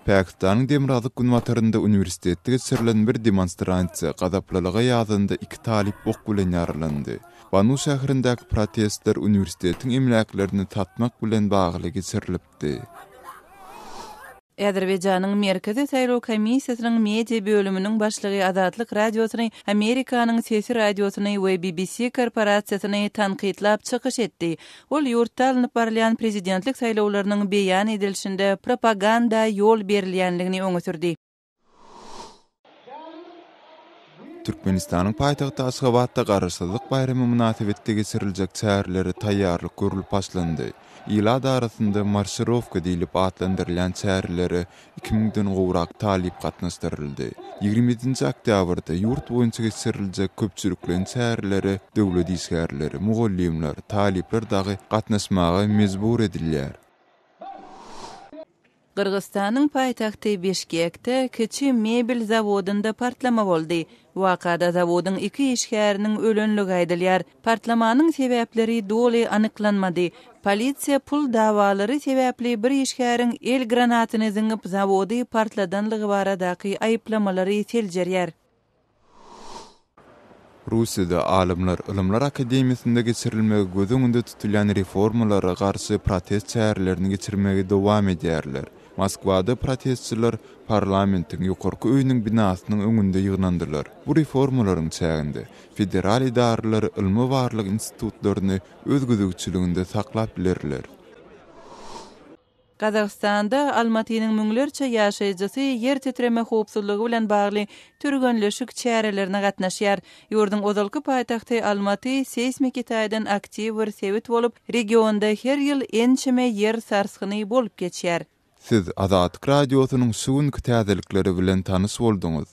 Pakistanyň demirgazyk-günbatarynda uniwersitetde geçirilen bir demonstrasiýa gazaplylyga ýazanda iki talyp ok bilen ýaralandy. Banu şäherindäki protestler uniwersitetiň emläklerini satmak bilen bagly geçirilipdi. Azerbaýjanyň Merkezi saýlaw komissiýasynyň media bölüminiň başlygy Azatlyk Radiosyny, Amerikanyň Sesi radiosyny we BBC korporasiýasyny tankytlap çykyş etdi. Ol ýurtda alnyp barylýan prezidentlik saýlawlarynyň beýan edilişinde propaganda ýol berilýänligini öňe sürdi. Türkmenistanyň paýtagty Aşgabatda Garaşsyzlyk baýramy mynasybetli geçiriljek çärelere taýýarlyk görlüp başlandy. Ilat arasynda marşirowka diýlip atlandyrylýan çärelere iki müňden gowrak talyp gatnaşdyryldy. 27-nji oktýabrda ýurt boýunça geçiriljek köpçülikleýin çärelere döwlet işgärleri, mugallymlar, talyplar dagy gatnaşmaga mejbur edilýär. Gyrgyzystanyň paýtagty Bişkekde kiçi mebel zawodynda partlama boldy. Wakada zawodyň iki işgäriniň ölenligi aýdylýar. Partlamanyň sebäpleri doly anyklanmady. Polisiýa pul dawalary sebäpli bir işgäriň el granatyny zyňyp zawody partladanlygy baradaky aýyplamalary seljerýär. Russiýada alymlar Ylymlar akademiýasynda geçirilmegi göz öňünde tutulýan reformalara garşy protest çärelerini geçirmegi dowam edýärler. Moskwada protestçiler parlamentiň ýokarky öýüniň binasynyň öňünde ýygnandylar. Bu reformalaryň çäginde federal edaralar ylmy-barlag institutlaryny öz gözegçiliginde saklap bilerler. Gazagystanda Almatynyň müňlerçe ýaşaýjysy ýer titreme howpsuzlygy bilen bagly türgenleşik çärelerine gatnaşýar. Ýurduň ozalky paýtagty Almaty seýsmiki taýdan aktiw bir sebit bolup, regionda her ýyl ençeme ýer sarsgyny bolup geçýär. Siz Azatlyk Radiosynyň şu günki täzelikleri bilen tanyş bolduňyz.